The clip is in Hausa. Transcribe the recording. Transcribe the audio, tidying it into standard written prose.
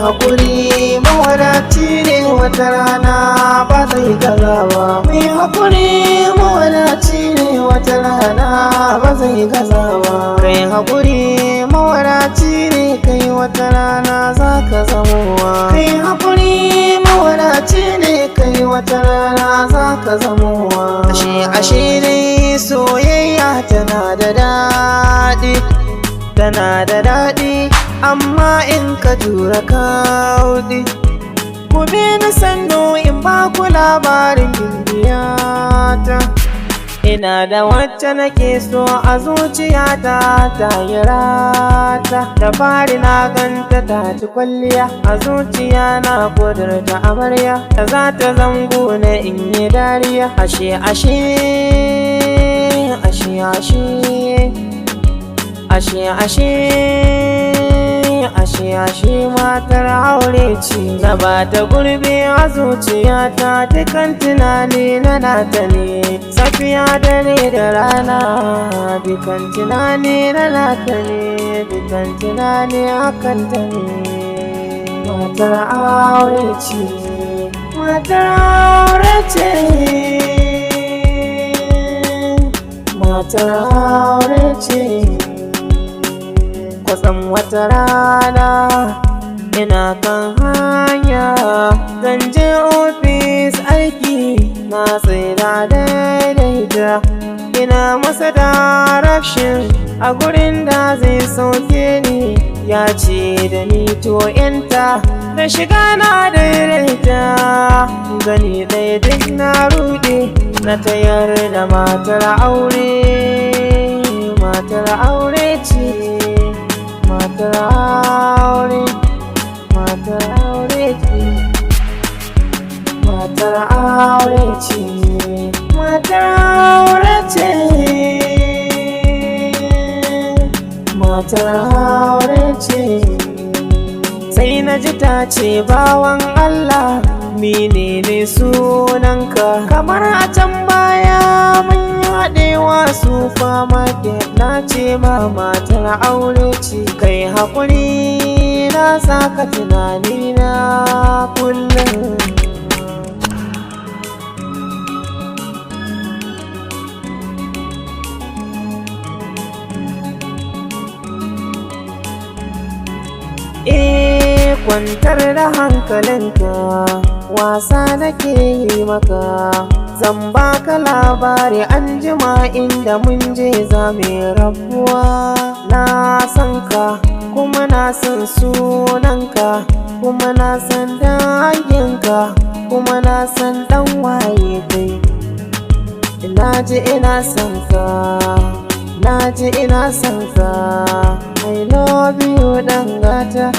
Haƙuri mawadaci ne, wata rana ba zai gaza ba. Mai haƙuri mawadaci ne, wata rana ba zai gaza ba. Kai haƙuri mawadaci ne kai, wata rana za ka zamowa. Kai haƙuri mawadaci ne kai, wata rana za ka zamowa. Ashe ashe dai soyayya tana da daɗi, tana da daɗi, amma in ka jura kauɗi. Ku bi ni sannu in ba ku labarin gimbiyata. Ina da wacce nake so a zuciyata, ta yi rata. Da fari na ganta ta ci kwalliya, a zuciya na kudurta amarya ta za ta zango na in yi dariya. Ashe ashe, ashe ashe, ashe ashe, ashe ashe, matar aure ce. Na ba ta gurbi a zuciyata, dukan tunani na nata ne. Safiya, dare da rana, dukan tunani na nata ne, dukan tunani akan ta ne. Matar aure ce, matar aure ce, matar aure ce. Kwatsam wata rana ina kan hanya zan je ofis aiki, na tsira daidaita, ina masa direction a gurin da zai sauke ni. Ya ce da ni to enter. Da shiga na daidaita, gani ɗaya duk na ruɗe, na tayar da matar aure. Matar aure ce, matar aure, matar aure ce, matar aure ce, matar aure ce, matar aure ce. Sai na ji ta ce, "Bawan Allah, menene sunanka?" Kamar a can baya mun yi haɗewa supermarket, na ce ma matar aure ce. Kai haƙuri, na saka tunani na kullum. Eh, kwantar da hankalinka, wasa nake yi maka. Zan baka labari an jima inda mun je za mu rabuwa. Na san ka, kuma na san sunanka, kuma na san danginka, kuma na san dan waye kai. Na ji ina son ka, na ji ina son ka. I love you, dan gata.